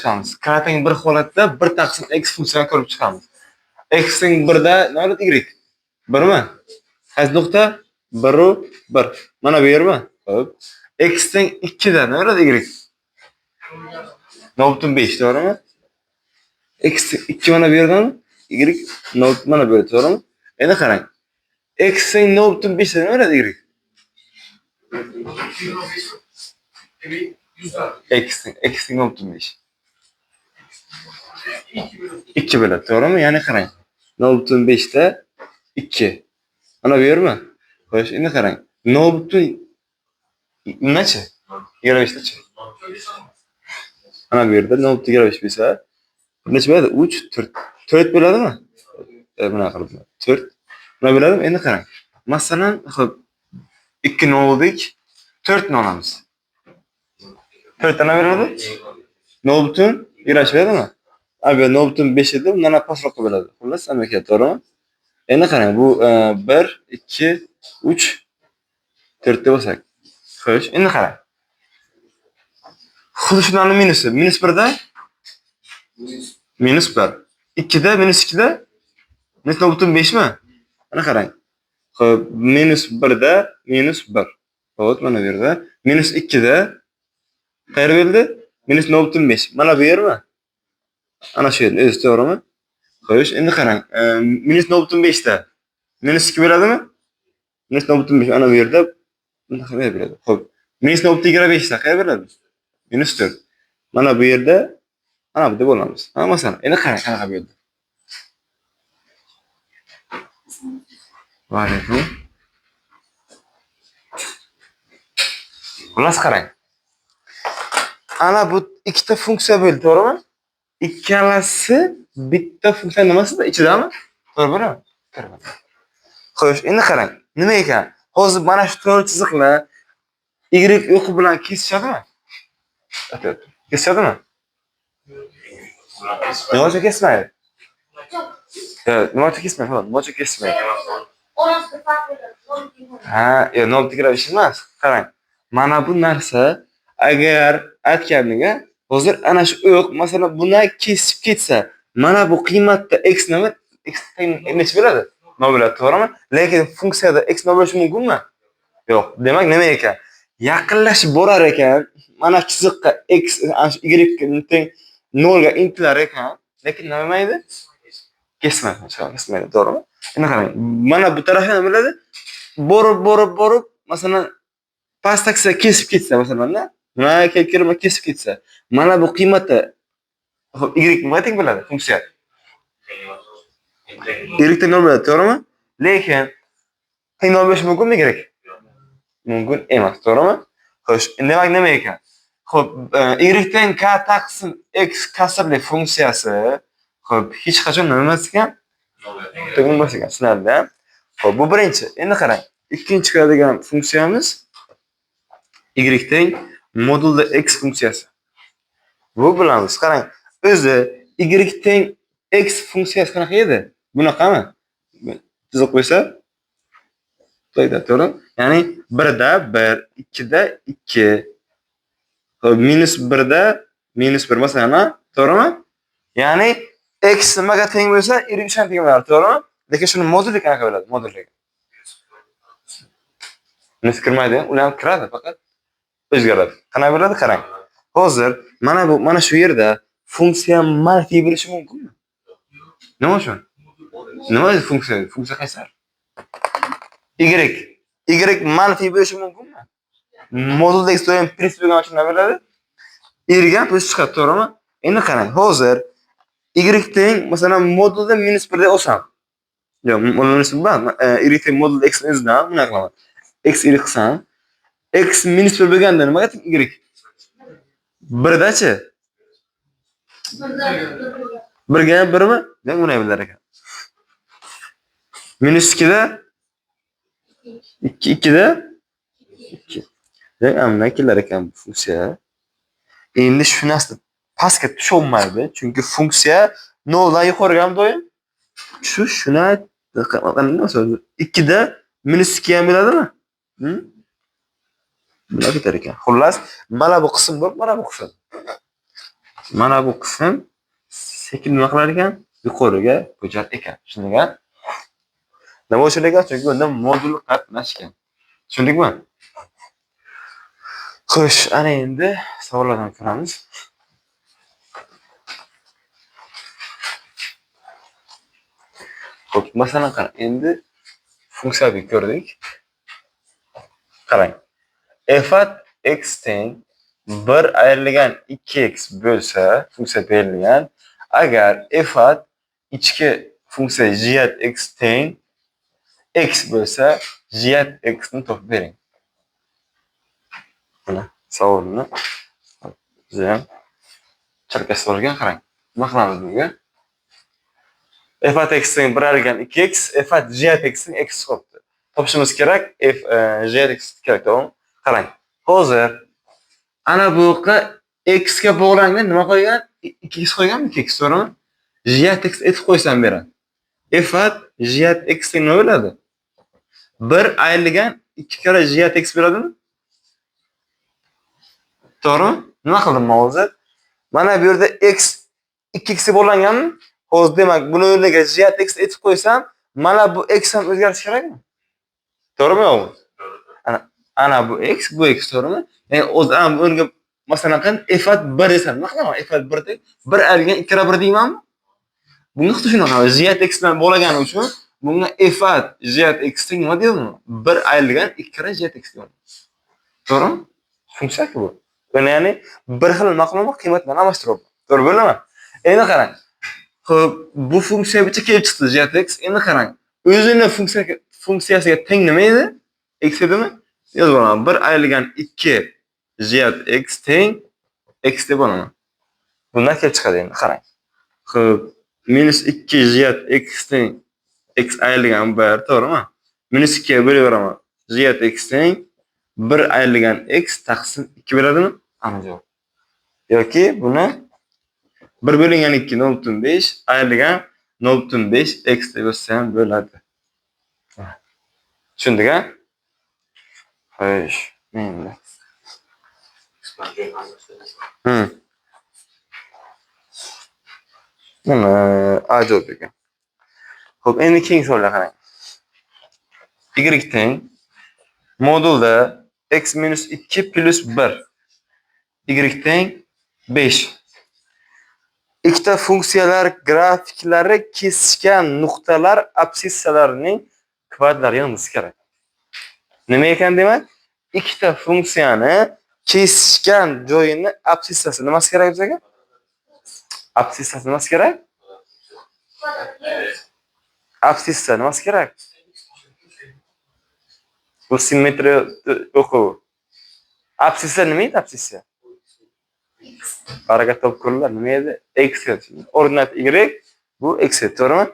chiqamiz. K teng 1 holatda 1 taqsim x funksiyasini ko'rib chiqamiz. X teng 1 da nima bo'ladi y? 1mi? Qaysi nuqta? 1 u 1. Mana bu yermi? Xo'p. X teng 2 da nima bo'ladi y? 0.5, to'g'rimi? X 2 mana bu yerdami? Y 0 mana bu yerda, to'g'rimi? Endi qarang. X teng 0.5 da nima bo'ladi y? X teng 0.5. 2 bo'ladi, to'g'rimi? Ya'ni qarang. 0.5 da 2. Mana bu yermi? Xo'sh, endi qarang. 0. Necha? 25 tachi. Mana bu yerda 0.25 bo'lsa, necha bo'ladi? 3, 4. 4 bo'ladimi? Bunaqa qilib 4. Mana bo'ladimi? Endi qarang. Masalan, xo'p, 2 ni oldik, 4 ni olamiz. 4 ta nima beradi? 0.25 beradimi? A, bu 0.5 edi, undan ham pastroqqa bo'ladi. Xullas, hamma keladi, to'g'rimi? Endi qarang, bu 1, 2, 3, 4 deb olsak. Xo'sh, endi qarang. Xuddi shundan minusi. Minus 1 da minus 1. 2 da minus 2 da minus 0.5 mi? Mana qarang. Xo'p, minus 1 da minus 1. Xo'p, mana bu yerda minus 2 da qayerda bo'ldi? Minus 0.5. Mana bu yermi? Ana shu yerda, o'zi, to'g'rimi? Xo'sh, endi qarang. Minus 0.5 da minus 2 bo'ladimi? Minus 0.5 ana bu yerda bunaqa beradi. Xo'p, minus 0.25 da qayerda bo'ladi? Minus 4. Mana bu yerda ana bu deb olamiz. Ha, masalan, endi qarang qanaqa bo'ldi. Va alaykum. Xullas qarang. Ana bu ikkita funksiya bo'ldi, to'g'rimi? Ikkalasi bitta funksiya nimasida ichidami? To'g'rimi? To'g'ri. Xo'sh, endi qarang. Nima ekan? Hozir mana shu to'g'ri chiziqlar y o'qi bilan kesishadimi? Kesishadimi? Nima uchun kesmaydi? Nima uchun kesmaydi? Nima uchun kesmaydi? Ha, yo'q, 0.5 emas. Qarang. Mana bu narsa agar aytganimga hozir ana shu o'q masalan bundan kesib ketsa, mana bu qiymatda x nima? X necha bo'ladi? 0 bo'ladi, to'g'rimi? Lekin funksiyada x 0 bo'lishi mumkinmi? Yo'q. Demak, nima ekan? Yaqinlashib borar ekan, mana shu chiziqqa x ana shu y teng 0 ga intilar ekan, lekin nima bo'lmaydi? Kesmaydi, kesmaydi, to'g'rimi? Endi qarang, mana bu tarafi nima bo'ladi? Borib, borib, borib, masalan, pastdagisida kesib ketsa, masalan, mana kelib kelib kesib ketsa, mana bu qiymati xo'p, y nima teng bo'ladi funksiya? Y teng 0 bo'ladi, to'g'rimi? Lekin teng 0 bo'lishi mumkinmi y? Mumkin emas, to'g'rimi? Xo'sh, demak nima ekan? Xo'p, y teng k taqsim x kasrli funksiyasi, xo'p, hech qachon nima emas ekan? Teng emas ekan, tushunarli-da? Xo'p, bu birinchi. Endi qarang, ikkinchi ko'radigan funksiyamiz y teng modulda x funksiyasi. Bu bilamiz. Qarang, o'zi y teng x funksiyasi qanaqa edi? Bunaqami? Chiziq qo'ysa, to'g'ri? Ya'ni 1 da 1, 2 da 2, xo'p, minus 1 da minus 1 masalan, to'g'rimi? Ya'ni x nimaga teng bo'lsa, y o'shanga teng bo'ladi, to'g'rimi? Lekin shuni moduli qanaqa bo'ladi? Moduligi. Minus kirmaydi, ular ham kiradi, faqat o'zgaradi. Qanaqa bo'ladi? Qarang. Hozir mana bu, mana shu yerda funksiya manfiy bo'lishi mumkinmi? Nima uchun? Nima funksiya? Funksiya qaysi? Y. Y manfiy bo'lishi mumkinmi? Modulda x doim plyus bo'lgani uchun nima bo'ladi? Y ham plyus chiqadi, to'g'rimi? Endi qarang, hozir y teng masalan modulda minus 1 deb olsam. Yo'q, minus 1 emas, y teng modulda x o'zidan bunaqa qilaman. X y qilsam, x minus 1 bo'lganda nimaga teng y? 1dachi? 1ga ham 1mi? Demak, bunday bo'lar ekan. Minus 2 da 2, 2 da 2. Demak, bundan kelar ekan bu funksiya. Endi shu narsa pastga tusholmaydi, chunki funksiya 0 dan yuqoriga ham doim shu shuni 2 da minus 2 ham bo'ladimi? Bunaqa ketar ekan. Xullas, mana bu qism bor, mana bu qism. Mana bu qism sekin nima qilar ekan? Yuqoriga ko'char ekan. Tushundingmi? Nima uchun ekan? Chunki unda modul qatnashgan. Tushundikmi? Xo'sh, ana endi savollardan ko'ramiz. Xo'p, masalan qarang, endi funksiyani ko'rdik. Qarang. F at x teng 1 ayrilgan 2x bo'lsa, funksiya berilgan. Agar f at ichki funksiya g at x teng x bo'lsa, g at x ni topib bering. Mana savolni biz ham chalkash so'ralgan, qarang. Nima qilamiz bunga? F at x teng 1 ayrilgan 2x, f at g at x teng x chiqibdi. Topishimiz kerak, f g at x kerak, to'g'rimi? Qarang. Hozir ana bu yoqqa x ga bog'langan nima qo'ygan? 2x qo'yganmi? 2x, to'g'rimi? G at x etib qo'ysam beradi. F at g at x teng nima bo'ladi? 1 ayrilgan 2 karra g at x beradimi? To'g'rimi? Nima qildim men hozir? Mana bu yerda x 2x ga bog'langanmi? Hozir demak, buni o'rniga g at x etib qo'ysam, mana bu x ham o'zgarishi kerakmi? To'g'rimi yo'qmi? Ana bu x, bu x, to'g'rimi? Ya'ni o'zi ham bu o'rniga masalan qani f at 1 desam, nima qilaman? F at 1 deb 1 ayrilgan 2 karra 1 deymanmi? Bunga xuddi shunaqa g at x bilan bog'lagani uchun bunga f at g at x teng nima deyapman? 1 ayrilgan 2 karra g at x deyapman. To'g'rimi? Funksiya-ku bu. Buni ya'ni bir xil ma'lumot qiymatlarni almashtiryapman. To'g'ri bo'ladimi? Endi qarang. Xo'p, bu funksiya bitta kelib chiqdi g at x. Endi qarang. O'zini funksiyasiga teng nima edi? X edimi? Yozib olaman. 1 ayrilgan 2 g at x teng x deb olaman. Bundan kelib chiqadi endi, qarang. Xo'p, minus 2 g at x teng x ayrilgan 1, to'g'rimi? Minus 2 ga bo'laveraman. G at x teng 1 ayrilgan x taqsim 2 beradimi? Ana javob. Yoki buni 1 bo'lingan 2 0.5 ayrilgan 0.5 x deb yozsa ham bo'ladi. Tushundik, a? Xo'sh, endi. Nima ajoyib ekan. Xo'p, endi keyingi savolga qarang. Y teng modulda x minus 2 plus 1 y teng 5. Ikkita funksiyalar grafiklari kesishgan nuqtalar absissalarining kvadratlari yig'indisi kerak. Nima ekan demak? Ikkita funksiyani kesishgan joyini absissasi nimasi kerak bizga? Absissasi nimasi kerak? Absissa nimasi kerak? Bu simmetriya o'quvi. Absissa nima edi absissa? Baraka topib ko'ringlar, nima edi? X ordinat y bu x, to'g'rimi?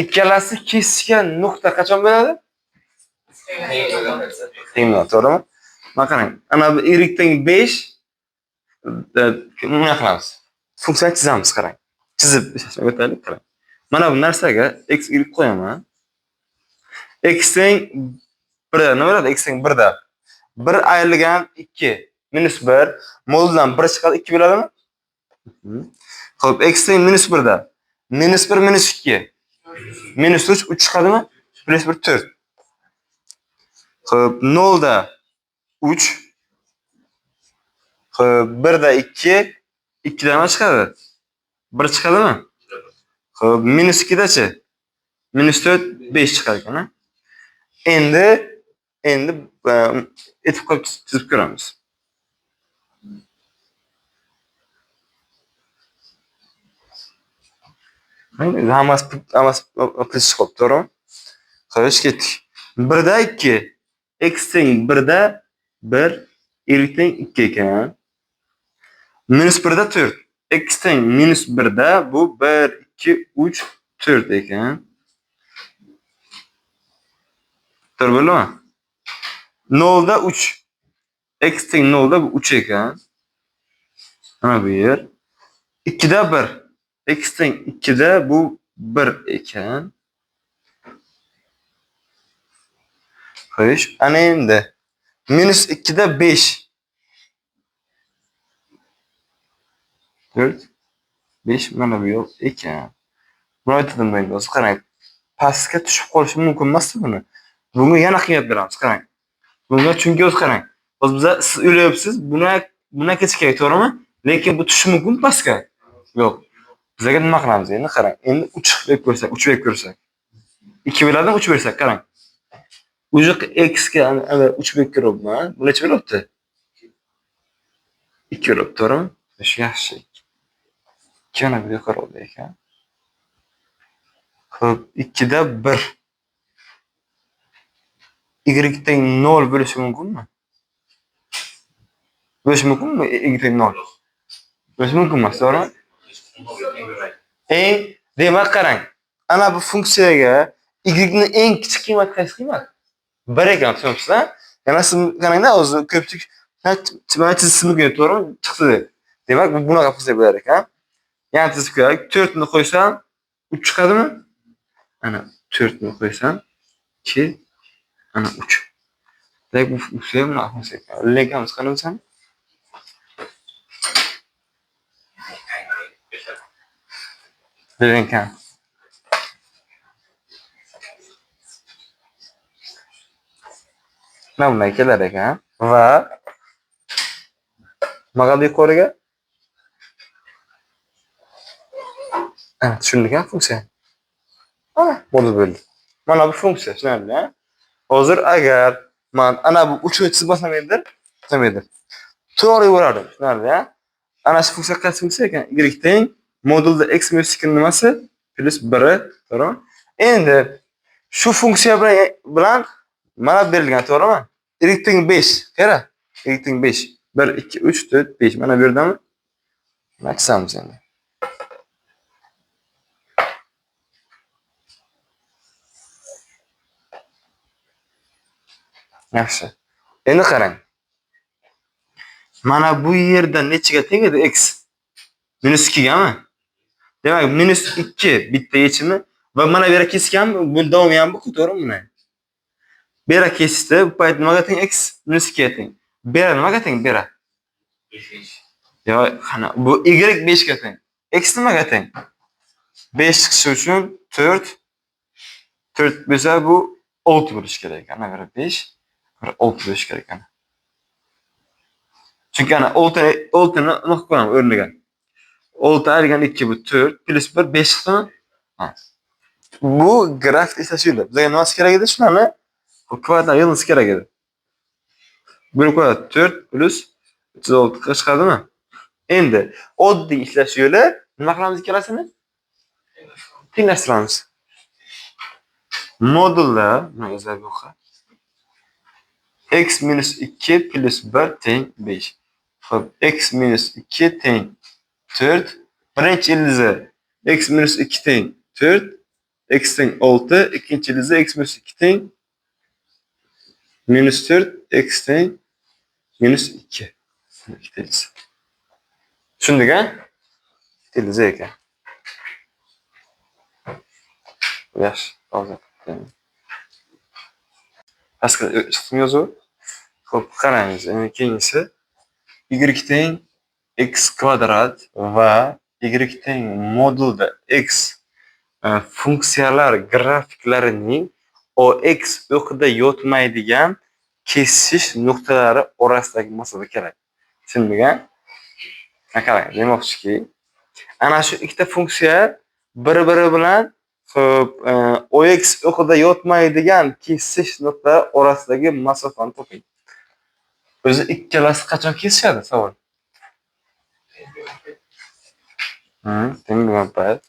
Ikkalasi kesishgan nuqta qachon bo'ladi? Teng bo'ladi, to'g'rimi? Mana qarang, ana bu y teng 5 nima qilamiz? Funksiyani chizamiz, qarang. Chizib o'taylik, qarang. Mana bu narsaga x y qo'yaman. X teng 1 nima bo'ladi? X teng 1 da 1 ayrilgan 2 minus 1 moduldan 1 chiqadi, 2 bo'ladimi? Xo'p, x teng minus 1 da minus 1 minus 2 minus 3 3 chiqadimi? Plus 1 4. Xo'p, 0 da 3. Xo'p, 1 da 2 2 dan nima chiqadi? 1 chiqadimi? Xo'p, minus 2 dachi? Minus 4 5 chiqar ekan, ha? Endi etib qo'yib chizib ko'ramiz. Hammasi plyus chiqibdi, to'g'rimi? Xo'sh, ketdik. 1 da 2 x teng 1 da 1 y teng 2 ekan. Minus 1 da 4 x teng minus 1 da bu 1 2 3 4 ekan. To'g'ri bo'ladimi? 0 da 3 x teng 0 da bu 3 ekan. Mana bu yer. 2 da 1 x teng 2 da bu 1 ekan. Xo'sh, ana endi minus 2 da 5. 4, 5 mana bu yo'l ekan. Buni aytdim endi, hozir qarang. Pastga tushib qolishi mumkin emas buni. Bunga yana qiymat beramiz, qarang. Bunga chunki o'zi qarang. Hozir biza siz o'ylayapsiz, buni ketish kerak, to'g'rimi? Lekin bu tushishi mumkin pastga. Yo'q. Bizga nima qilamiz endi qarang. Endi 3 berib ko'rsak, 3 berib ko'rsak. 2 beradi, 3 bersak, qarang. Уже x ga ana 3 berib ko'ryapman. Bu necha beryapti? 2 beryapti, to'g'rimi? Shu yaxshi. 2 ana bu yuqori bo'ldi ekan. Xo'p, 2da 1. Y teng 0 bo'lishi mumkinmi? Bo'lishi mumkinmi y teng 0? Bo'lishi mumkin emas, to'g'rimi? Demak qarang. Ana bu funksiyaga y ning eng kichik qiymati qaysi qiymat? 1 ekan, tushunyapsiz-a? Yana siz qarangda, o'zi ko'pchilik mana chizishimiz mumkin, to'g'rimi? Chiqdi deb. Demak, bu bunaqa funksiya bo'lar ekan. Yana chizib ko'raylik. 4 ni qo'ysam 3 chiqadimi? Ana 4 ni qo'ysam 2, ana 3. Demak, bu funksiya bunaqa funksiya ekan. Lekin qanday? Lekin mana bunday kelar ekan va nima yuqoriga? Ana tushundik funksiya. Ana bo'ldi bo'ldi. Mana bu funksiya, tushunarli. Hozir agar men ana bu 3 ni chizmasam endi, to'g'ri bo'lardim, tushunarli. Ana shu funksiya qaysi funksiya ekan? Y teng modulda x minus 2 nimasi? Plus 1, to'g'rimi? Endi shu funksiya bilan mana berilgan, to'g'rimi? Y teng 5, qara? Y teng 5. 1 2 3 4 5. Mana bu yerdami? Mana chizamiz endi. Yaxshi. Endi qarang. Mana bu yerda nechiga teng edi x? Minus 2 gami? Demak, minus 2 bitta yechimi va mana bu yerga kesganmi? Bu davomi ham bu, to'g'rimi buni? Bu yerga kesdi, bu payt nimaga teng x? Minus 2 ga teng. Bera nimaga teng? Bera. 5. Yo, qana, bu y 5 ga teng. X nimaga teng? 5 chiqishi uchun 4 4 bo'lsa bu 6 bo'lishi kerak. Ana biri 5, biri 6 bo'lishi kerak ana. Chunki ana 6 ni nima qilib qo'yamiz o'rniga. 6 ayirgan 2 bu 4 plus 1 5 chiqdimi? Ha. Bu grafik ishlash yo'li. Bizga nimasi kerak edi? Shularni bu kvadrat yig'indisi kerak edi. Buni qo'yadi 4 plus 36 chiqadimi? Endi oddiy ishlash yo'li nima qilamiz ikkalasini? Tenglashtiramiz. Modulda mana yozib yo'q. X minus 2 plus 1 teng 5. Xo'p, x minus 2 teng 4. Birinchi ildizi x minus 2 teng 4, x teng 6, ikkinchi ildizi x minus 2 teng minus 4, x teng minus 2. Ikkita ildiz. Tushundik, a? Ikkita ildizi ekan. Yaxshi, hozir. Pastga chiqdimi yozuv? Xo'p, qaraymiz. Endi keyingisi y teng x kvadrat va y teng modulda x funksiyalar grafiklarining OX o'qida yotmaydigan kesishish nuqtalari orasidagi masofa kerak. Tushundik, a? Qarang, demoqchiki, ana shu ikkita funksiya bir-biri bilan xo'p, OX o'qida yotmaydigan kesishish nuqtalari orasidagi masofani toping. O'zi ikkalasi qachon kesishadi savol? Teng bo'lgan payt.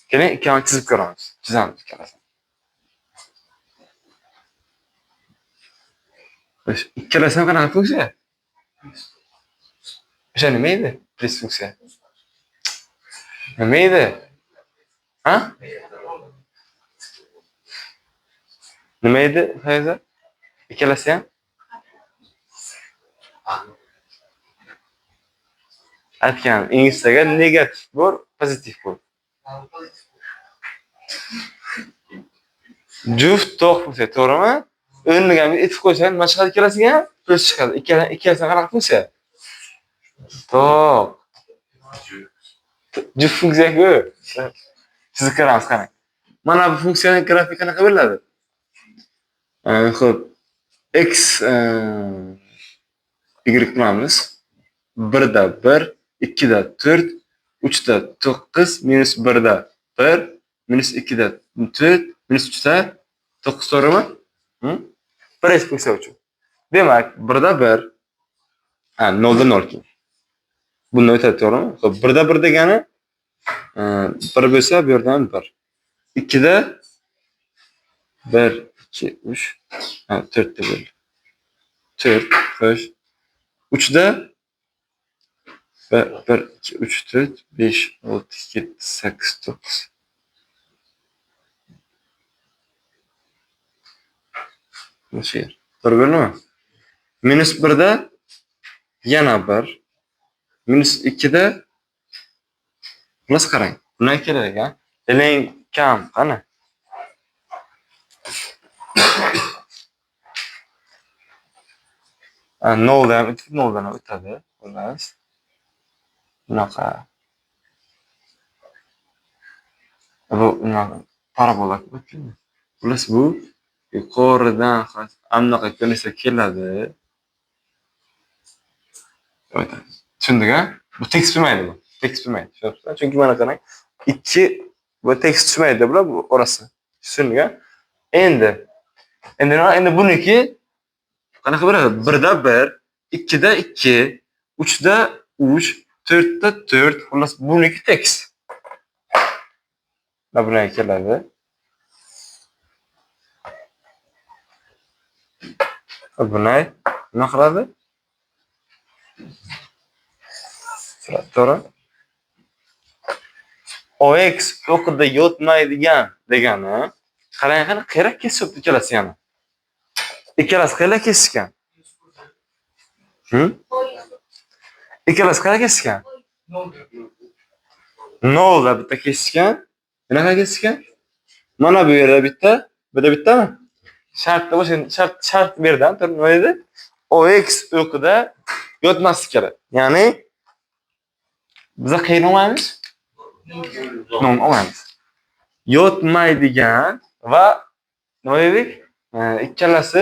Keling, ikkalani chizib ko'ramiz. Chizamiz ikkalasini. Ikkalasi ham qanaqa funksiya? O'sha nima edi? Plus funksiya. Nima edi? Ha? Nima edi, Fayza? Ikkalasi ham? Aytgan inglizchaga negativ bor, pozitiv bor. Juft to'q funksiya, to'g'rimi? O'rniga etib qo'ysang, nima chiqadi ikkalasiga? Plus chiqadi. Ikkalasi qanaqa funksiya? To'q. Juft funksiya-ku. Chizib ko'ramiz, qarang. Mana bu funksiyaning grafiki qanaqa bo'ladi? Xo'p, x y qilamiz. 1 da 1, 2 da 4, 3 da 9, minus 1 da 1, minus 2 da 4, minus 3 da 9, to'g'rimi? Birinchi funksiya uchun. Demak, 1 da 1, ha, 0 da 0 keyin. Bundan o'tadi, to'g'rimi? Xo'p, 1 da 1 degani 1 bo'lsa, bu yerdan 1. 2 da 1, 2, 3, ha, 4 da bo'ldi. 4, xo'sh. 3 da 1, 2, 3, 4, 5, 6, 7, 8, 9. Shu yer. To'g'ri bo'ldimi? Minus 1 da yana 1. Minus 2 da xullas qarang. Bundan kerak ekan. Eng kam qani? 0 dan o'tib, 0 dan o'tadi. Xullas. Bunaqa. Bu unaqa parabola o'tadi. Xullas bu yuqoridan anaqa ko'rinishda keladi. Tushundik-a? Bu tekst tushmaydi bu. Tekst tushmaydi. Tushunyapsizmi? Chunki mana qarang, 2 bu tekst tushmaydi bular bu orasi. Tushundik-a? Endi nima? Endi buniki qanaqa bo'ladi? 1 da 1, 2 da 2, 3 da 3, 4 da 4. Xullas buniki tekst. Mana bunga keladi. Bunay nima qiladi? To'g'ri. OX o'qida yotmaydigan degani, qarang, qani qayerga kesib ikkalasi yana. Ikkalasi qayerga kesishgan? Ikkalasi qayerga kesishgan? 0 da bitta kesishgan. Yana qayerga kesishgan? Mana bu yerda bitta, bu yerda bittami? Shartda o'sha shart berdan turib nima dedi? OX o'qida yotmaslik kerak. Ya'ni biza qayerni olamiz? 0 olamiz. Yotmaydigan va nima dedik? Ikkalasi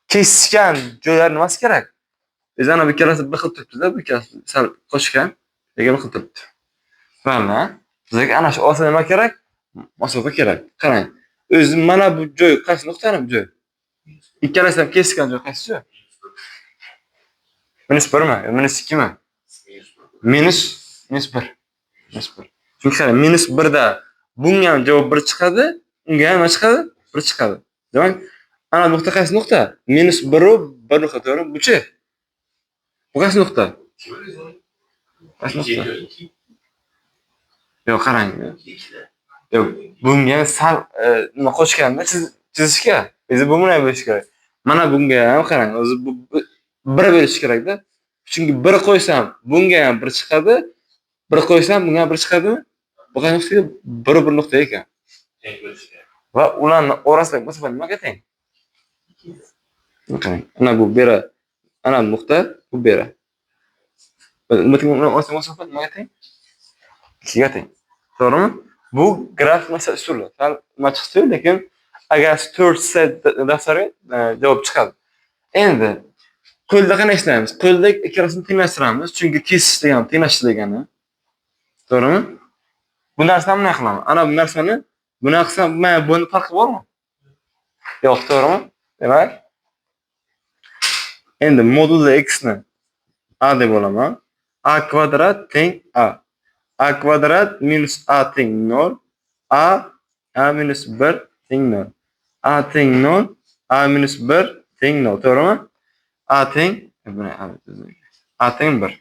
kesishgan joylar nimasi kerak? Biz ana bu ikkalasi bir xil turibdi-da, bu ikkalasi sal qochgan, lekin bir xil turibdi. Mana bizga ana shu olsa nima kerak? Masofa kerak. Qarang. O'zi mana bu joy qaysi nuqtani bu joy? Ikkalasi ham kesishgan joy qaysi joy? Minus 1mi? Minus 2mi? Minus 1. Minus 1. Chunki qarang, minus 1 da bunga ham javob 1 chiqadi, unga ham nima chiqadi? 1 chiqadi. Demak, ana nuqta qaysi nuqta? Minus 1 u 1 nuqta, to'g'rimi? Buchi? Bu qaysi nuqta? Qaysi nuqta? Yo'q, qarang. Yo'q, bunga sal nima qo'shganda chizishga, o'zi bu bilan bo'lishi kerak. Mana bunga ham qarang, o'zi bu 1 bo'lishi kerak-da. Chunki 1 qo'ysam, bunga ham 1 chiqadi, 1 qo'ysam, bunga ham 1 chiqadimi? Bu qaysi nuqtaga? 1 1 nuqta ekan. Va ularning orasidagi masofa nimaga teng? Qarang, ana bu bera, ana nuqta, bu bera. Ularning orasidagi masofa nimaga teng? 2ga teng. To'g'rimi? Bu grafik masala usuli. Sal nima chiqdi, lekin agar 4 daftarga javob chiqadi. Endi qo'lda qanday ishlaymiz? Qo'lda ikkalasini tenglashtiramiz, chunki kesish degani tenglashish degani. To'g'rimi? Bu narsani bunday qilaman. Ana bu narsani buni qilsam, mana buni farqi bormi? Yo'q, to'g'rimi? Demak, endi modulda x ni a deb olaman. A kvadrat teng a. A kvadrat minus a teng 0, a minus 1 teng 0. A teng 0, a minus 1 teng 0, to'g'rimi? A teng a teng 1.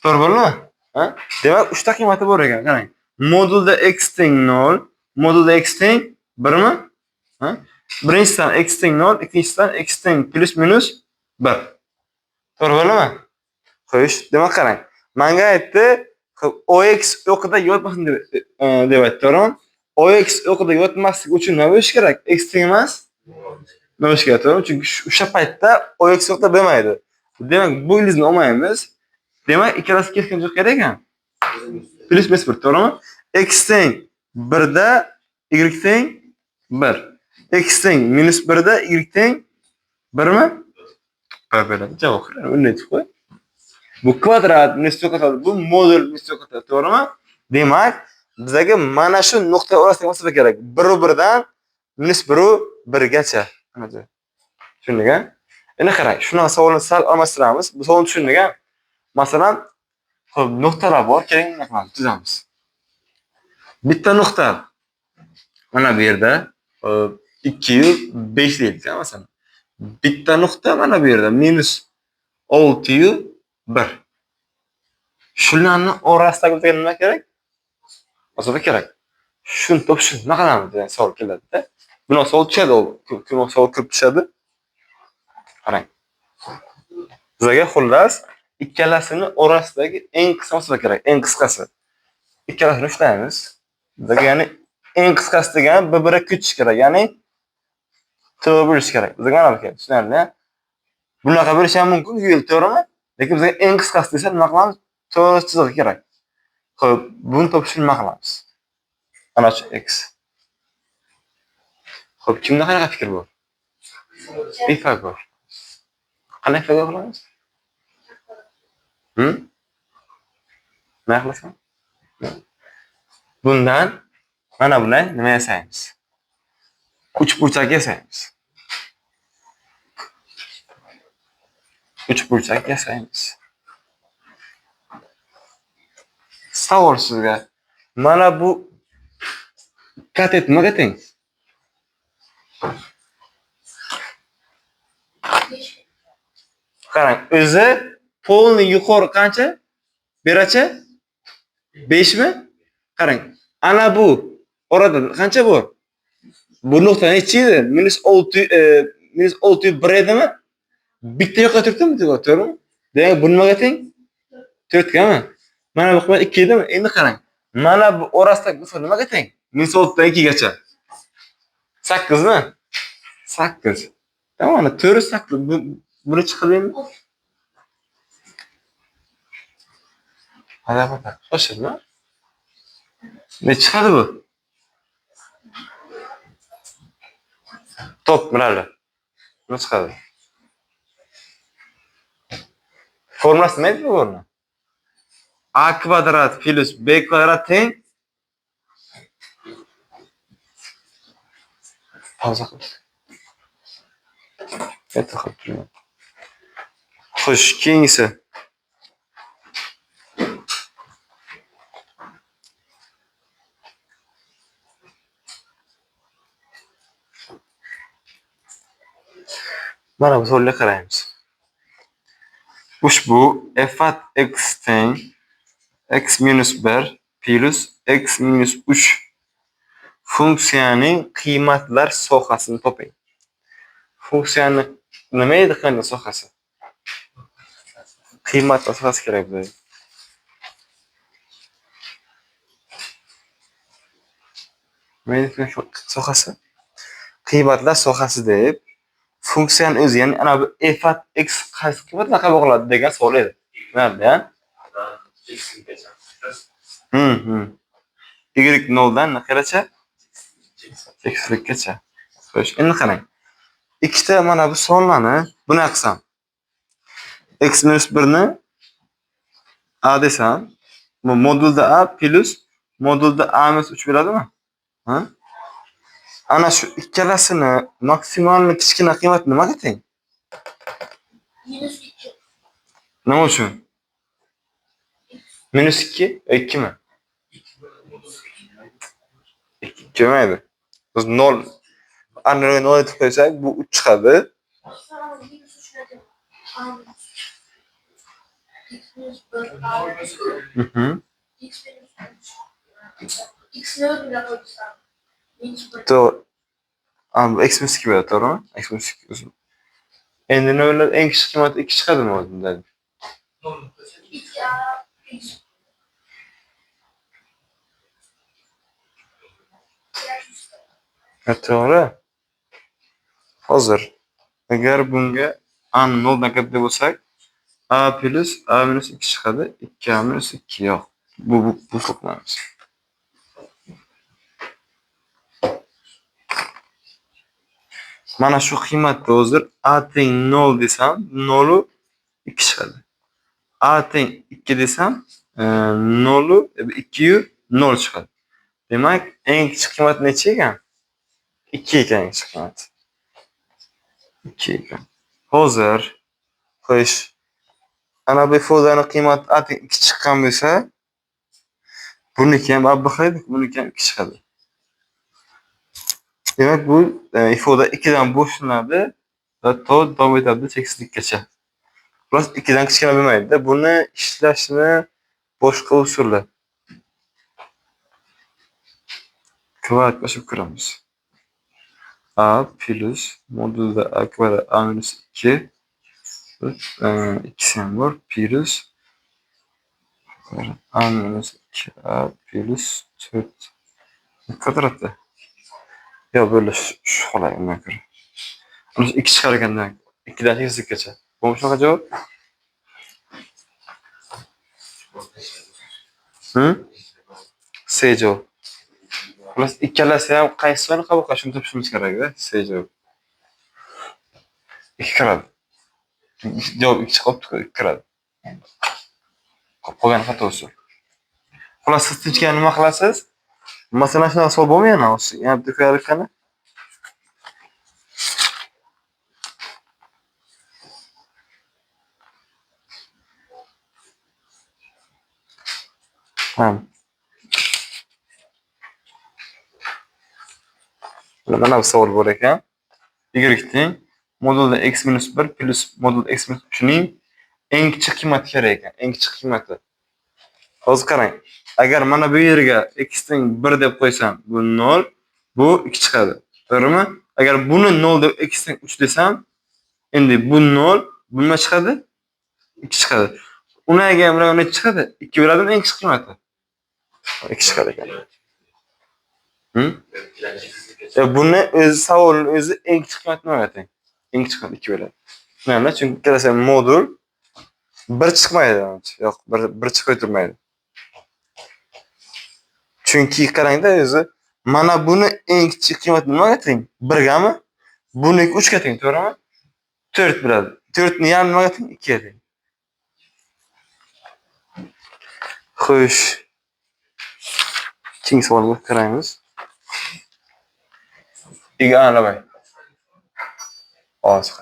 To'g'ri bo'ldimi? Ha? Demak, 3 ta qiymati bor ekan, qarang. Modulda x teng 0, modulda x teng 1 mi? Ha? Birinchisidan x teng 0, ikkinchisidan x teng plus minus 1. To'g'ri bo'ldimi? Xo'sh, demak qarang. Menga aytdi, OX o'qida yotmasin deb aytdi, to'g'rimi? OX o'qida yotmaslik uchun nima bo'lishi kerak? X teng emas? Nima bo'lishi kerak, to'g'rimi? Chunki o'sha paytda OX o'qida bo'lmaydi. Demak, bu ildizni olmaymiz. Demak, ikkalasi kesgan joy qayerda ekan? Plyus minus 1, to'g'rimi? X teng 1 da y teng 1. X teng minus 1 da y teng 1 mi? 1 beradi. Javob. Uni aytib qo'y. Bu kvadrat minus yo'qotadi, bu modul minus yo'qotadi, to'g'rimi? Demak, bizga mana shu nuqta orasidagi masofa kerak. 1 va 1 dan minus 1 va 1 gacha. Tushundik, a? Endi qarang, shunaqa savolni sal almashtiramiz. Bu savolni tushundik, a? Masalan, xo'p, nuqtalar bor, keling nima qilamiz? Tuzamiz. Bitta nuqta mana bu yerda, xo'p, 2 5 deylik, masalan. Bitta nuqta mana bu yerda minus 6 1. Shularni orasidagi bizga nima kerak? Masofa kerak. Shuni topish uchun nima qilamiz degan savol keladi-da. Buni savol tushadi, ko'p savol kirib tushadi. Qarang. Bizga xullas ikkalasini orasidagi eng qisqa masofa kerak, eng qisqasi. Ikkalasini ushlaymiz. Bizga ya'ni eng qisqasi degani bir-biriga ko'chish kerak, ya'ni to'g'ri bo'lishi kerak. Bizga mana bu kerak, tushunarli? Bunaqa bo'lishi ham mumkin, yo'l to'g'rimi? Lekin bizga eng qisqasi desa nima qilamiz? To'g'ri chizig'i kerak. Xo'p, buni topish uchun nima qilamiz? Mana shu x. Xo'p, kimda qanaqa fikr bor? Pifagor. Qanday Pifagor qilamiz? Nima qilasan? Bundan mana bunday nima yasaymiz? Uchburchak yasaymiz. Uchburchak yasaymiz. Savol sizga. Mana bu katet nimaga teng? Qarang, o'zi polni yuqori qancha? Beracha? 5 mi? Qarang, ana bu orada qancha bor? Bu nuqta nechi edi? Minus 6, minus 6 1 edimi? Bitta yoqqa turibdimi, to'g'rimi? Demak, bu nimaga teng? 4 gami? Mana bu qiymat 2 edimi? Endi qarang. Mana bu orasidagi masofa nimaga teng? Minus 6 dan 2 gacha. 8 mi? 8. Tamam, mana 4 8. Buni chiqardingmi? Hadi bakalım. Shoshilma. Ne chiqadi bu? Top mirali. Nima chiqadi? Formulasi nima edi bu o'rni? A kvadrat plus B kvadrat teng pauza qildik. Erta qilib turman. Xo'sh, keyingisi. Mana bu savolga qaraymiz. Ushbu f at x teng x minus 1 plus x minus 3 funksiyaning qiymatlar sohasini toping. Funksiyani nima edi qanday sohasi? Qiymatlar sohasi kerak bizga. Nima edi sohasi? Qiymatlar sohasi deb funksiyani o'zi, ya'ni ana bu f at x qaysi qiymatlar qabul qiladi degan savol edi. Nima? Y 0 dan naqaracha? Cheksizlikkacha. Xo'sh, endi qarang. Ikkita mana bu sonlarni buni qilsam, x minus 1 ni a desam, bu modulda a plus modulda a minus 3 bo'ladimi? Ha? Ana shu ikkalasini maksimal kichkina qiymati nimaga teng? Minus 2. Nima uchun? Minus 2, 2 mi? 2 kelmaydi. Biz 0 ana 0 etib qo'ysak, bu 3 chiqadi. Minus 3 ne demek? A minus 3. X minus 1, A minus 3. X minus 3. X ne öyle koysam? Minus 1. To'g'ri. Bu x minus 2 bo'ladi, to'g'rimi? X minus 2 o'zi. Endi nima bo'ladi? Eng kichik qiymati 2 chiqadimi o'zi bundan? 2 A x. Ha, to'g'ri. Hozir agar bunga a 0 dan katta bo'lsak, a plus a minus 2 chiqadi. 2 a minus 2 yo'q. Bu bo'shliq qilamiz. Mana shu qiymatni hozir a teng 0 desam, 0 2 chiqadi. A teng 2 desam, 0 2 0 chiqadi. Demak, eng kichik qiymat necha ekan? 2 ekan eng kichik qiymat. 2 ekan. Hozir xo'sh, ana bu ifodani qiymati a teng 2 chiqqan bo'lsa, buniki ham a buniki ham 2 chiqadi. Demak, bu ifoda 2 dan boshlanadi va to davom etadi cheksizlikkacha. Xullas 2 dan kichkina bo'lmaydi-da. Buni ishlashni boshqa usuli. Kvadrat qo'shib ko'ramiz. A plus modulda a kvadrat a minus 2 2 ham bor plus a minus 2 a plus 4 kvadratda. Yo, bo'lish shu holat undan ko'ra. Ana shu 2 chiqar ekan demak. 2 dan cheksizlikkacha. Bo'lmi shunaqa javob? C javob. Xullas ikkalasi ham qaysi sonni qabul qilish shuni topishimiz kerak-da. C javob. 2 kiradi. Javob 2 chiqibdi-ku, 2 kiradi. Qolgani xato usul. Xullas siz tinchgan nima qilasiz? Masalan, shunaqa savol bo'lmaydi hozir. Yana bitta ko'raylik qani. Tamam. Mana bu savol bor ekan. Y teng modulda x minus 1 plus modul x minus 3 ning eng kichik qiymati kerak ekan. Eng kichik qiymati. Hozir qarang. Agar mana bu yerga x teng 1 deb qo'ysam, bu 0, bu 2 chiqadi. To'g'rimi? Agar buni 0 deb x teng 3 desam, endi bu 0, bu nima chiqadi? 2 chiqadi. Uni agar bunaqa necha chiqadi? 2 bo'ladimi eng kichik qiymati? 2 chiqadi ekan. Buni o'zi savolning o'zi eng kichik qiymati nimaga teng? Eng kichik qiymat 2 bo'ladi. Nima? Chunki ikkalasi ham modul 1 chiqmaydi. Yo'q, 1 chiqmay turmaydi. Chunki qarangda o'zi mana buni eng kichik qiymati nimaga teng? 1 gami? Buniki 3 ga teng, to'g'rimi? 4 bo'ladi. 4 ni yarmi nimaga teng? 2 ga teng. Xo'sh. Keyingi savolga qaraymiz. Ega. Hozir.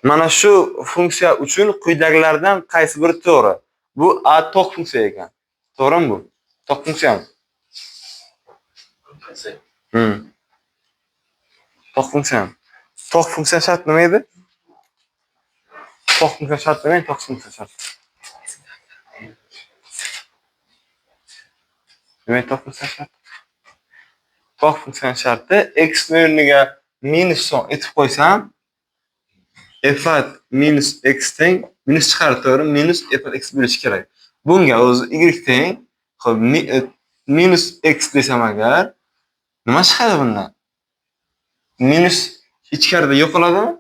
Mana shu funksiya uchun quyidagilardan qaysi biri to'g'ri? Bu a to'q funksiya ekan. To'g'rimi bu? To'q funksiyami? To'q funksiyami? To'q funksiya shart nima edi? To'q funksiya shart nima edi? To'q funksiya shart. Nima to'q funksiya shart? To'q funksiya sharti x o'rniga minus son etib qo'ysam, f at minus x teng minus chiqarib to'g'ri, minus f at x bo'lishi kerak. Bunga o'zi y teng, xo'p, minus x desam agar nima chiqadi bundan? Minus ichkarida yo'qoladimi?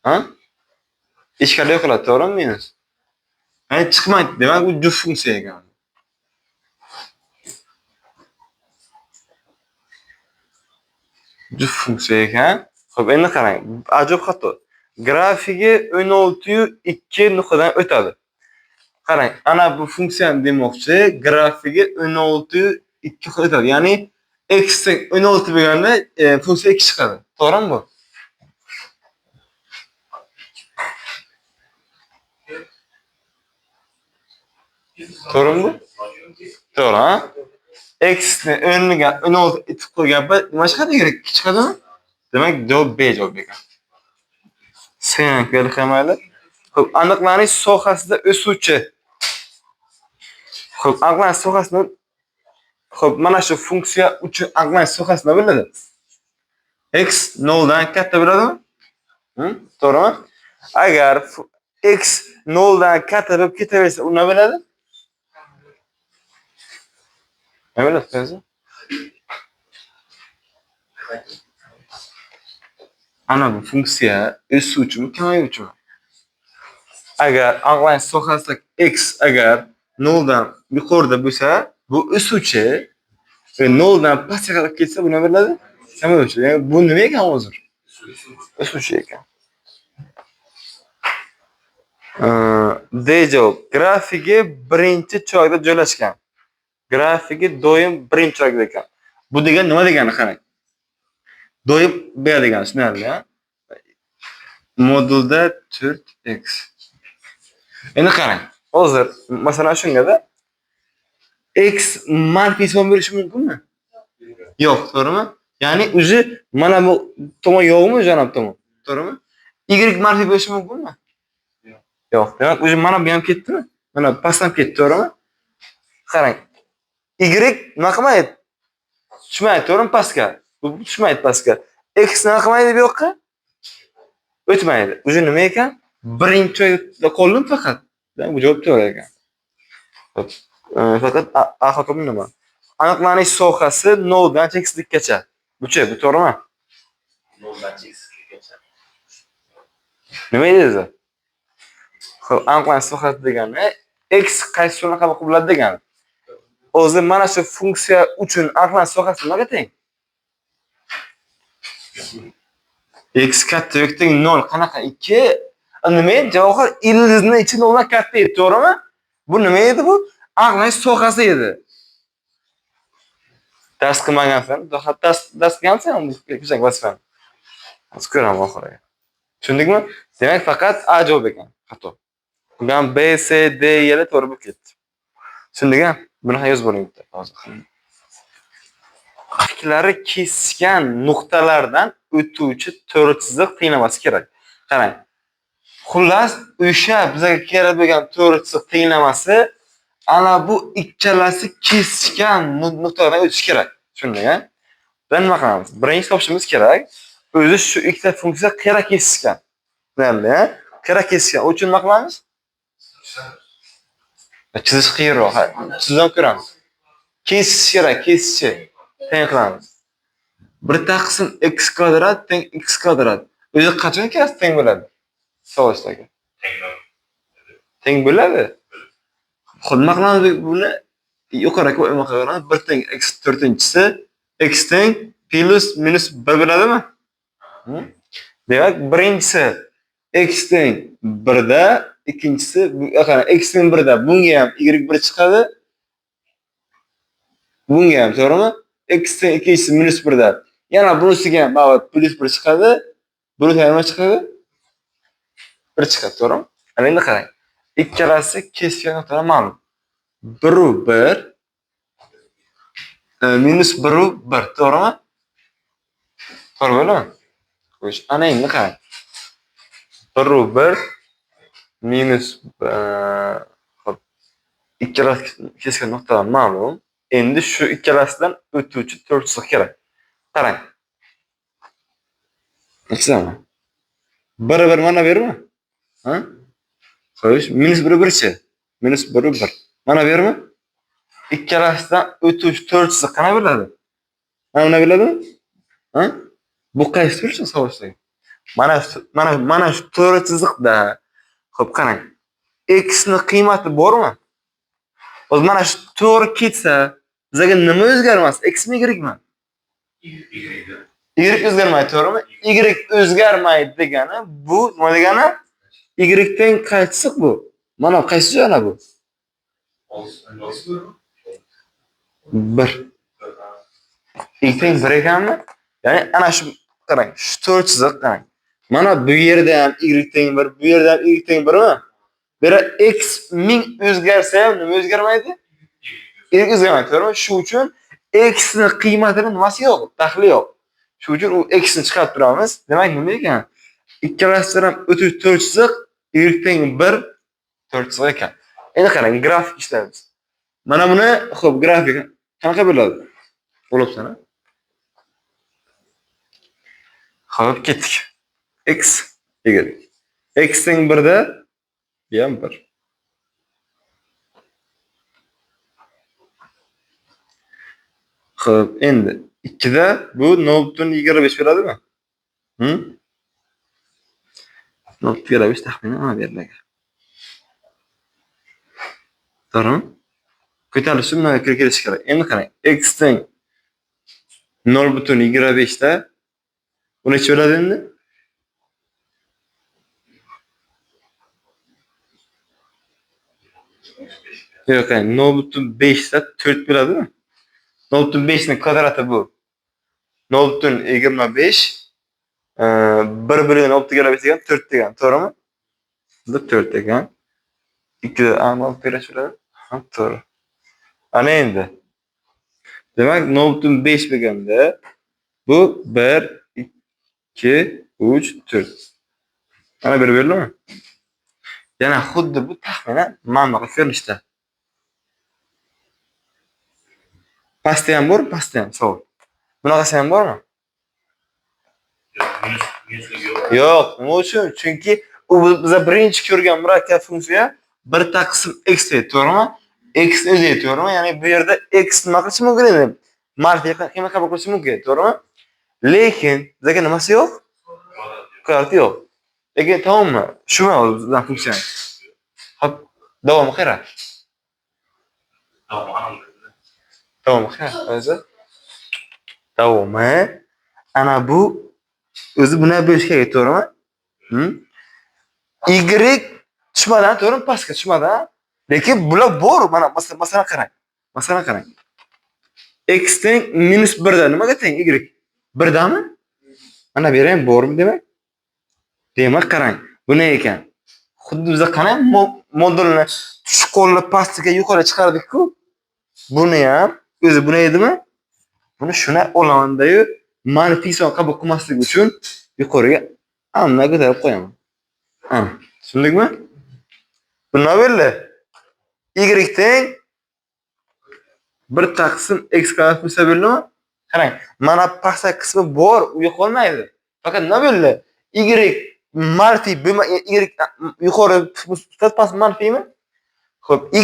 Ha? Ichkarida yo'qoladi, to'g'rimi minus? Ya'ni chiqmaydi, demak bu juft funksiya ekan. Juft funksiya ekan. Xo'p, endi qarang, ajoyib xato. Grafigi 16.2 nuqtadan o'tadi. Qarang, ana bu funksiyani demoqchi, grafigi 16.2 o'tadi. Ya'ni x teng 16 bo'lganda funksiya 2 chiqadi. To'g'rimi bu? To'g'rimi bu? To'g'ri, ha? X ni o'rniga 16 etib qo'ygan payt nima chiqadi? 2 chiqadimi? Demak, javob B javob ekan. Sen mayli. Xo'p, aniqlanish sohasida o'suvchi. Xo'p, aniqlanish sohasida, xo'p, mana shu funksiya uchun aniqlanish sohasi nima bo'ladi? X 0 dan katta bo'ladimi? To'g'rimi? Agar x 0 dan katta bo'lib ketaversa, u nima bo'ladi? Nima bo'ladi o'zi? Ana bu funksiya o'suvchimi, kamayuvchimi? Agar aniqlanish sohasida x agar 0 dan yuqorida bo'lsa, bu o'suvchi, 0 dan pastga qarab ketsa, bu nima bo'ladi? Kamayuvchi. Ya'ni bu nima ekan hozir? O'suvchi ekan. D javob. Grafigi birinchi chorakda joylashgan. Grafigi doim birinchi chorakda ekan. Bu degani nima degani qarang. Doim B degani tushunarli, ha? Modulda 4x. Endi qarang. Hozir masalan shungada x manfiy son bo'lishi mumkinmi? Yo'q, to'g'rimi? Ya'ni o'zi mana bu tomon yo'qmi, janob tomon? To'g'rimi? Y manfiy bo'lishi mumkinmi? Yo'q. Demak, o'zi mana bu ham ketdimi? Mana pastdan ketdi, to'g'rimi? Qarang. Y nima qilmaydi? Tushmaydi, to'g'rimi pastga? Bu tushmaydi pastga. X nima qilmaydi bu yoqqa? O'tmaydi. O'zi nima ekan? Birinchi joyda qoldim faqat. Bu javob to'g'ri ekan. Xo'p. Faqat A xatomi nima? Aniqlanish sohasi 0 dan cheksizlikkacha. Buchi, bu to'g'rimi? 0 dan cheksizlikkacha. Nima edi o'zi? Xo'p, aniqlanish sohasi degani x qaysi sonni qabul qiladi degani. O'zi mana shu funksiya uchun aniqlanish sohasi nimaga teng? X katta yoki teng 0 qanaqa 2? Nima edi? Javohir ildizni ichi 0 dan katta edi, to'g'rimi? Bu nima edi bu? Aniqlanish sohasi edi. Dars qilmagansan, dars qilgansan, kechagi vazifani. Hozir ko'raman oxiriga. Tushundikmi? Demak, faqat A javob ekan, xato. Qolgan B, C, D yana to'g'ri bo'lib ketdi. Tushundik-a? Buni ham yozib oling bitta hozir. Grafiklari kesishgan nuqtalardan o'tuvchi to'g'ri chiziq tenglamasi kerak. Qarang. Xullas, o'sha bizga kerak bo'lgan to'g'ri chiziq tenglamasi ana bu ikkalasi kesishgan nuqtalardan o'tishi kerak. Tushunding-a? Biz nima qilamiz? Birinchi topishimiz kerak. O'zi shu ikkita funksiya qayerda kesishgan. Tushunarli-a? Qayerda kesishgan. U uchun nima qilamiz? Chizish qiyinroq. Chizib ham ko'ramiz. Kesish kerak, kesishchi. Teng qilamiz. 1 taqsim x kvadrat teng x kvadrat. O'zi qachon ikkalasi teng bo'ladi? Savolshdagi. Teng bo'ladi. Xo'p, nima qilamiz buni? Yuqoriga nima qilamiz? 1 teng x to'rtinchisi x teng plus minus 1 bo'ladimi? Demak, birinchisi x teng 1 da, ikkinchisi qarang, x teng 1 da bunga ham y1 chiqadi. Bunga ham, to'g'rimi? X teng ikkinchisi minus 1 da. Yana bunisiga ham baribir plus 1 chiqadi. Bunisi nima chiqadi? 1 chiqadi, to'g'rimi? Ana endi qarang. Ikkalasi kesishgan nuqtalar ma'lum. 1 u 1 minus 1 u 1, to'g'rimi? To'g'ri bo'ladimi? Xo'sh, ana endi qarang. 1 u 1 minus xo'p, ikkalasi kesishgan nuqtalar ma'lum. Endi shu ikkalasidan o'tuvchi to'rt chiziq kerak. Qarang. Nechtami? 1 1 mana bermi? Ha? Xo'sh, minus 1 1-chi? Minus 1 1. Mana bermi? Ikkalasidan o'tuvchi to'rt chiziq qana bo'ladi? Mana buni biladimi? Ha? Bu qaysi to'rt chiziq savolshdagi? Mana shu to'rt chiziqda. Xo'p, qarang. X ni qiymati bormi? Hozir mana shu to'g'ri ketsa, bizga nima o'zgarmas? X mi Y mi? Y o'zgarmaydi, to'g'rimi? Y o'zgarmaydi degani bu nima degani? Y teng qaysi chiziq bu? Mana qaysi joyda bu? 1. Y teng 1 ekanmi? Ya'ni ana shu qarang, shu to'rt chiziq qarang. Mana bu yerda ham Y teng 1, bu yerda ham Y teng 1 mi? Bu yerda x ming o'zgarsa ham nima o'zgarmaydi? Y o'zgarmaydi, to'g'rimi? Shu uchun x ni qiymatini nimasi yo'q, daxli yo'q. Shu uchun u x ni chiqarib turamiz. Demak, nima ekan? Ikkalasidan ham o'tuvchi to'rt chiziq Y teng 1 to'rt chiziq ekan. Endi qarang, grafik ishlaymiz. Mana buni, xo'p, grafik qanaqa bo'ladi? Bo'libsan, ha? Xo'p, ketdik. X, Y. X teng 1 da bu ham 1. Xo'p, endi 2 da bu 0.25 beradimi? 0.25 taxminan mana beriladi. To'g'rimi? Ko'tarilishi bundan kirib kelishi kerak. Endi qarang, x teng 0,25 da bu necha bo'ladi endi? Yo'q, qarang, 0,5 da 4 bo'ladimi? 0,5 ning kvadrati bu. 0,25 1 bölü 0,25 degan 4 degan, to'g'rimi? Bu 4 degan. 2 da 6 bo'ladi. Ha, to'g'ri. Ana endi. Demak, 0,5 bo'lganda bu 1 2 3 4. Ana bir berilimi? Yana xuddi bu taxminan mana bunaqa ko'rinishda. Pastda ham bormi? Pastda ham savol. Bunaqasi ham bormi? Yo'q, minus yo'q. Yo'q, nima uchun? Chunki u biza birinchi ko'rgan murakkab funksiya 1 taqsim x edi, to'g'rimi? X o'zi edi, to'g'rimi? Ya'ni bu yerda x nima qilishi mumkin edi? Manfiy qiymat qabul qilishi mumkin edi, to'g'rimi? Lekin bizga nimasi yo'q? Kvadrat yo'q. Kvadrati yo'q. Lekin tamommi? Shumi bizning funksiyamiz? Hop, davomi qara. Tamam, anam dedi. Davomi qara, o'zi. Davomi ana bu o'zi bunday bo'lishi kerak, to'g'rimi? Y tushmadan, to'g'rimi? Pastga tushmadan. Lekin bular bor, mana masalan qarang. Masalan qarang. X teng -1 da nimaga teng y? 1 dami? Mana bu yerda ham bormi demak? Demak qarang, bu ne ekan? Xuddi bizda qanday modulni tush qo'lni pastiga yuqori chiqardik-ku. Buni ham o'zi buni edimi? Buni shuna olaman-da-yu, manfiy son qabul qilmaslik uchun yuqoriga amna ko'tarib qo'yaman. Ha, tushundikmi? Bu nima bo'ldi? Y teng 1 taqsim x kvadrat bo'lsa bo'ldimi? Qarang, mana pastki qismi bor, u yo'qolmaydi. Faqat nima bo'ldi? Y manfiy bo'lma, y yuqori past manfiymi? Xo'p, y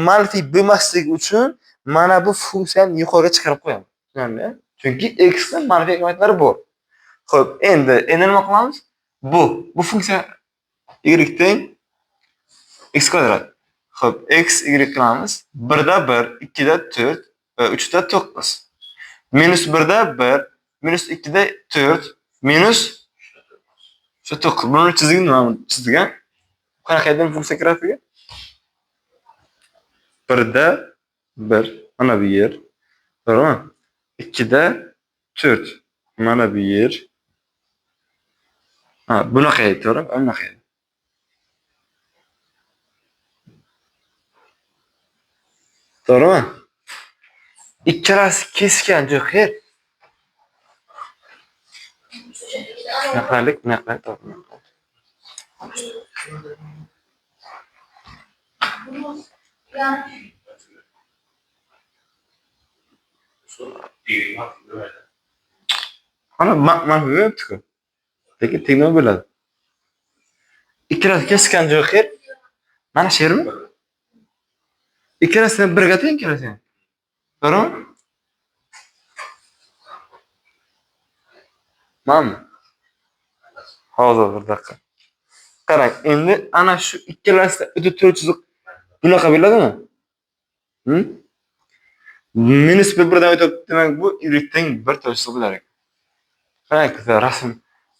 manfiy bo'lmasligi uchun mana bu funksiyani yuqoriga chiqarib qo'yaman. Tushunarli? Chunki x ning manfiy qiymatlari bor. Xo'p, endi nima qilamiz? Bu funksiya y teng x kvadrat. Xo'p, x y qilamiz. 1 da 1, 2 da 4, 3 da 9. Minus 1 da 1, minus 2 da 4, minus 9. Buni chizigi nima? Chizdik, ha? Qanaqa edi funksiya grafigi? 1 da 1, mana bu yer. To'g'rimi? 2 da 4, mana bu yer. Ha, bunaqa edi, to'g'rimi? Bunaqa edi. To'g'rimi? Ikkalasi kesgan joy qayer? Bunaqalik, bunaqalik, to'g'ri. Yani Y manfiy bo'lmaydi. Mana manfiy bo'lmayapti-ku. Lekin teng nima bo'ladi? Ikkalasi kesgan joy qayer? Mana shu yermi? Ikkalasini birga teng ikkalasi ham. To'g'rimi? Manmi? Hozir bir daqiqa. Qarang, endi ana shu ikkalasida o'ta to'rt chiziq bunaqa bo'ladimi? Minus bir birdan o'tib, demak bu y teng bir to'rt chiziq bo'lar ekan. Qarang, qizlar, rasm,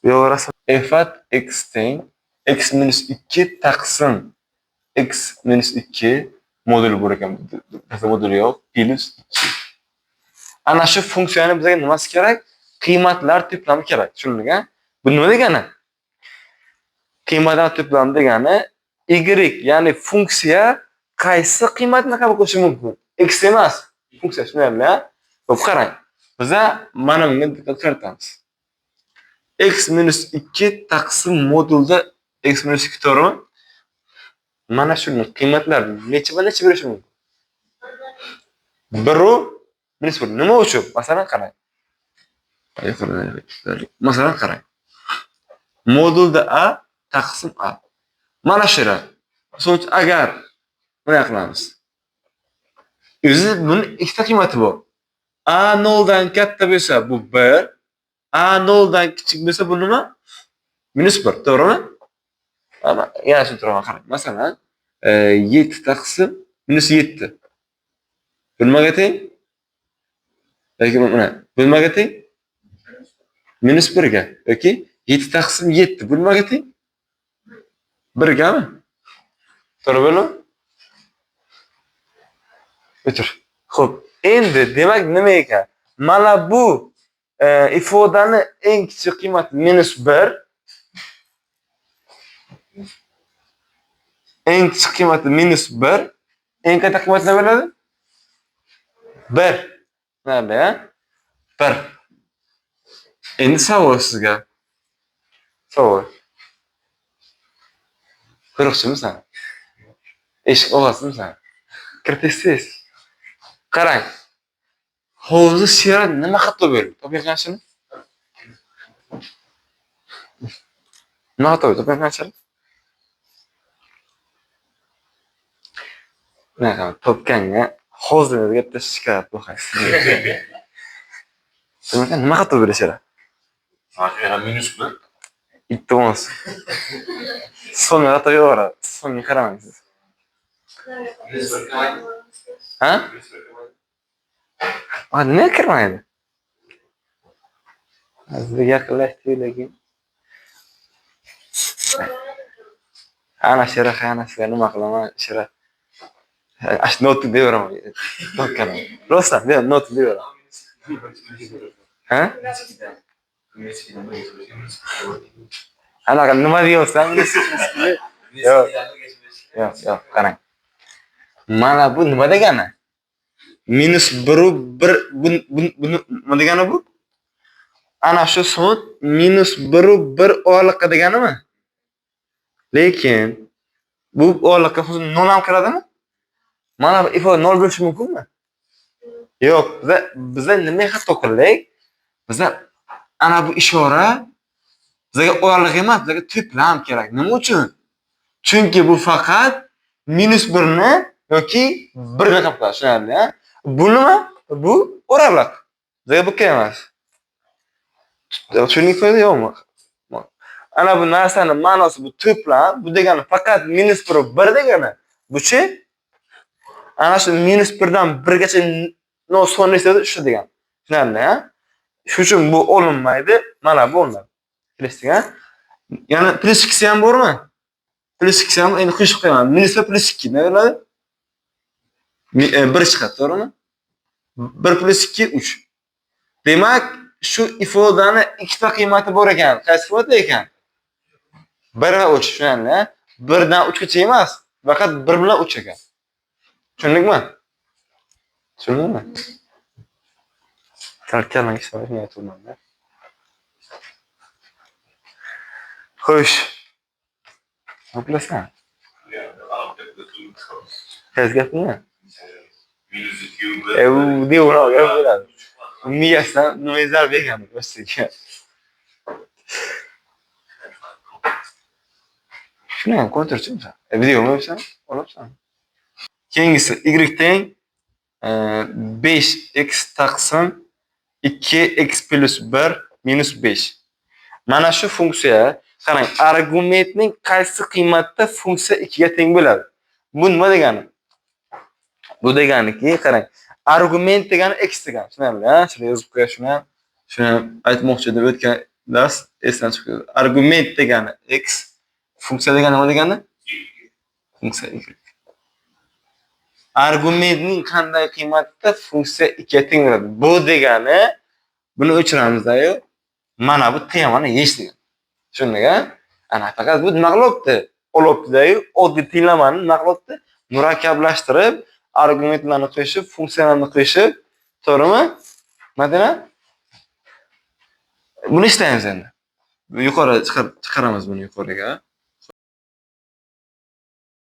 bu yo'q rasm. F at x teng x minus 2 taqsim x minus 2 modul bor ekan. Bizda modul yo'q, plus 2. Ana shu funksiyani bizga nimasi kerak? Qiymatlar to'plami kerak. Tushunding, ha? Bu nima degani? Qiymatlar to'plami degani y, ya'ni funksiya qaysi qiymatni qabul qilishi mumkin? X emas. Funksiya, tushunarli, ha? Xo'p, qarang. Biza mana bunga diqqat qaratamiz. X minus 2 taqsim modulda x minus 2, to'g'rimi? Mana shuni qiymatlar necha va necha bo'lishi mumkin? 1 u minus 1. Nima uchun? Masalan, qarang. Masalan, qarang. Modulda a taqsim a. Mana shu yerda. Misol uchun, agar bunday qilamiz. O'zi buni ikkita qiymati bor. A 0 dan katta bo'lsa bu 1, a 0 dan kichik bo'lsa bu nima? Minus 1, to'g'rimi? Ana, yana shuni turaman, qarang. Masalan, 7 taqsim Minus 7. Bu nimaga teng? Yoki mana bu nimaga teng? Minus 1 ga yoki 7 taqsim 7 bu nimaga teng? 1 gami? To'g'ri bo'ladimi? O'tir. Xo'p, endi demak nima ekan? Mana bu ifodani eng kichik qiymati minus 1. Eng kichik qiymati minus 1. Eng katta qiymati nima bo'ladi? 1. Nima, ha? 1. Endi savol sizga. Savol. Qo'riqchimisan? Eshik og'asimisan? Kir tez-tez. Qarang. Hozir Shera nima xato berdi? Toping qanchani? Nima xato berdi? Toping qanchani? Bunaqa topganga hozir o'ziga bitta shokolad qo'yasiz. Nima xato berdi Shera? Minus 1. Iltimos. So'nggi xato yo'q, so'nggi qaramang siz. Minus 1 kirmaydi. Ha? Minus 1 kirmaydi. Nima kirmaydi? Sizga yaqinlashdi lekin. Ana Shera, ana sizga nima qilaman, Shera. Ash notni beraman. Topganim. Rostdan, men notni beraman. Ha? Anaqa nima deyapsan? Yo'q. Yo'q, yo'q, qarang. Mana bu nima degani? Minus 1 1 bu nima degani bu? Ana shu son minus 1 1 oraliqqa deganimi? Lekin bu oraliqqa hozir 0 ham kiradimi? Mana bu ifoda 0 bo'lishi mumkinmi? Yo'q, biza nima xato qildik? Biza ana bu ishora bizga oraliq emas, bizga to'plam kerak. Nima uchun? Chunki bu faqat minus 1 ni yoki 1 ni qabul qiladi, tushunarli, ha? Bu nima? Bu oraliq. Bizga bu kerak emas. Tushundingmi yo'qmi? Ana bu narsani ma'nosi bu to'plam, bu degani faqat minus 1 1 degani. Bu-chi? Ana shu minus 1 dan 1 gacha no son nechta shu degani. Tushunarli, ha? Shu uchun bu olinmaydi, mana bu olinadi. Kelishdik, ha? Yana plus 2 ham bormi? Plus 2 ham endi qo'shib qo'yaman. Minus 1 plus 2 nima bo'ladi? 1 chiqadi, to'g'rimi? 1 plus 2 3. Demak, shu ifodani ikkita qiymati bor ekan. Qaysi ifoda ekan? 1 va 3, tushunarli, ha? 1 dan 3 gacha emas, faqat 1 bilan 3 ekan. Tushundingmi? Tushundingmi? Talkallang ishlamay aytolmanda. Xo'sh. Nima qilasan? Qaysi gapingmi? Minus 2 U devor gap bo'ladi. Miyasidan nima zarba bergan o'ziga. Shuni ham konturchimisan? Video olibsan? Olibsan. Keyingisi y teng 5x taqsim 2x plus 1 minus 5. Mana shu funksiya, qarang, argumentning qaysi qiymatda funksiya 2 ga teng bo'ladi? Bu nima degani? Bu deganiki, qarang, argument degani x degani. Tushunarli, ha? Shuni yozib qo'ya, shuni ham. Shuni aytmoqchi edim o'tgan dars esdan chiqdi. Argument degani x, funksiya degani nima degani? Funksiya y. Argumentning qanday qiymatda funksiya 2 ga teng bo'ladi? Bu degani buni o'chiramiz-da-yu, mana bu temani yeyish degani. Tushundik, ha? Ana faqat bu nima qilyapti? Olyapti-da-yu, oddiy tenglamani nima qilyapti? Murakkablashtirib, argumentlarni qo'shib, funksiyalarni qo'shib, to'g'rimi? Madina? Buni ishlaymiz endi. Yuqori chiqaramiz buni yuqoriga.